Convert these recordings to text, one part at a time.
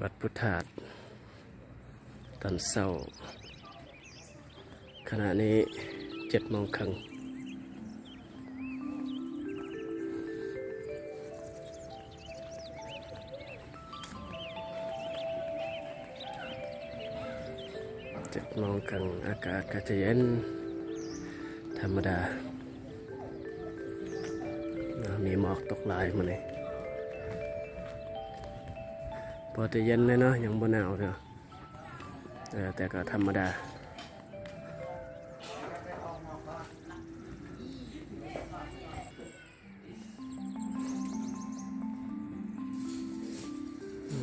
ວັດພຸດທາດ ຕອນເຊົ້າ ຂະນະນີ້ເຈັດໂມງເຄິ່ງ ເຈັດໂມງເຄິ່ງ ອາກາດກໍຈະເຢັນທຳມະດາ ມີໝອກຕົກຫຼາຍມື້ນີ້ ພໍແຕ່ເຢັນແດ່ເນາະ ຍັງບໍ່ໜາວເທື່ອ ເອີ ແຕ່ກໍທຳມະດາ.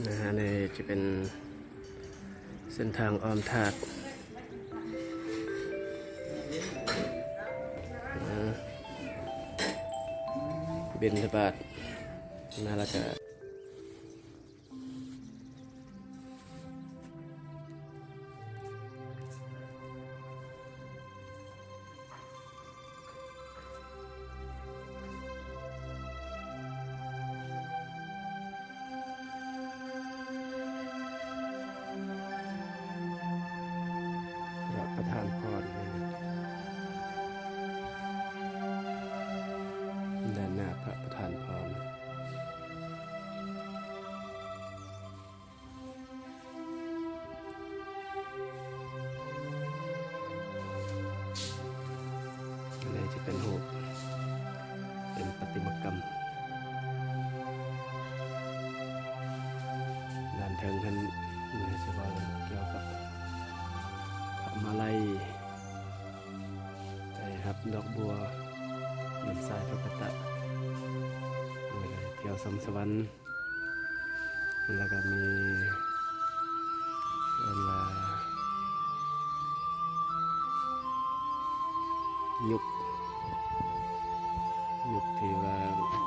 ອາ ອັນນີ້ຈະເປັນເສັ້ນທາງອ້ອມທາດ ອາ ບິນທະບາດມາແລ້ວກະ ພະປະທານພອນ ດ້ານໜ້າພະປະທານພອນ. ອັນນີ້ຈະເປັນຮູບ ເປັນປະຕິມາກຳ ດ້ານເທິງຫັ້ນ ແມ່ນຊິເວົ້າກ່ຽວກັບພະມາໄລ ໄດ້ຮັບດອກບົວ ນຳສາຍພະກະຕະ ແລ້ວກໍໄດ້ທ່ຽວຊົມສະຫວັນ ແລ້ວກໍມີ ເອີ້ນວ່າ ຍຸກ ຍຸກທີ່ວ່າ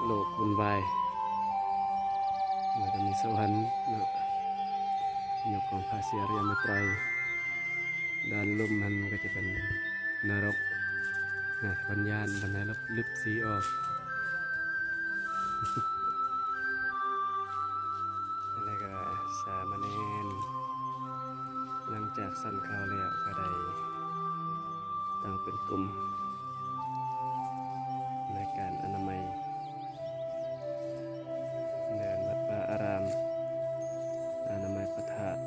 ໂລກວຸ່ນວາຍ ແລ້ວກໍມີສະຫວັນເນາະ ຍຸກຂອງພະສີອະລິຍະເມດໄຕ ດ້ານລຸ່ມຫັ້ນກໍຈະເປັນ ນະລົກ ນະ ເພິ່ນຢ້ານ ເພິ່ນໃຫ້ລຶບສີອອກ ແລ້ວກໍສາມະເນນ ຫຼັງຈາກສັນເຂົ້າແລ້ວ ກໍໄດ້ຕັ້ງເປັນກຸ່ມ ໃນການອະນາໄມ ເດີ່ນວັດວາອາຣາມ ອະນາໄມພະທາດ.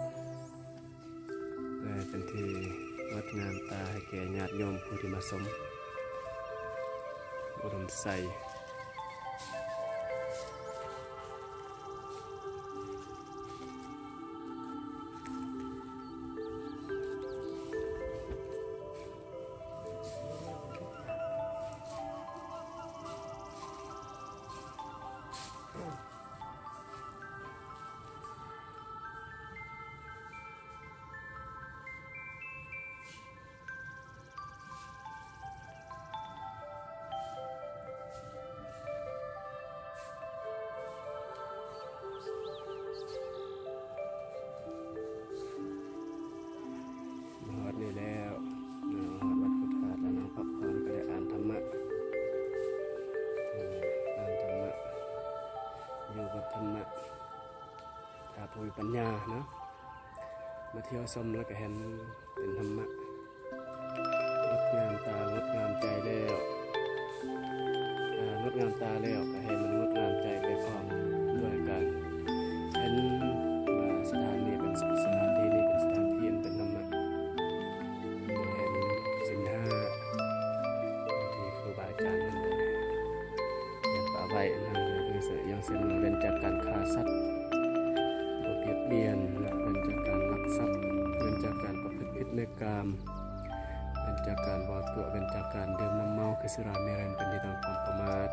ເພື່ອເປັນທີ່ງົດງາມຕາໃຫ້ແກ່ຍາດໂຍມຜູ້ທີ່ມາຊົມ ອຸດົມໄຊ. ມາຮອດນີ້ແລ້ວເນາະ ຮອດວັດພຸດທະທາດແລ້ວເນາະ ພັກຜ່ອນກໍໄດ້ອ່ານທຳມະ ອ່ານທຳມະ ຢູ່ກັບທຳມະ ຖ້າຜູ້ມີປັນຍາເນາະ ມາທ່ຽວຊົມແລ້ວກໍເຫັນເປັນທຳມະ ງົດງາມຕາ ງົດງາມໃຈແລ້ວ ອ່າ ງົດງາມຕາແລ້ວ ກໍໃຫ້ມັນງົດງາມໃຈໄປພ້ອມດ້ວຍການເຫັນວ່າສະຖານນີ້ເປັນ ສະຖານທີ່ນີ້ເປັນສະຖານທີ່ອັນເປັນທຳມະ ເຫັນສິນຫ້າທີ່ຄູບາອາຈານເພິ່ນໄດ້ປະໄວ້ນັ້ນ ຄື ຢ່າງເຊັ່ນວ່າ ເວັ້ນຈາກການຂ້າສັດ ບໍ່ບຽດບຽນ ເວັ້ນຈາກການລັກຊັບ ເວັ້ນຈາກການປະພຶດຜິດໃນກາມ ເວັ້ນຈາກການເວົ້າຕົວະ ເວັ້ນຈາກການດື່ມນ້ຳເມົາ ຄືສຸລາເມໄລ ເປັນທີ່ຕັ້ງຄວາມປະໝາດ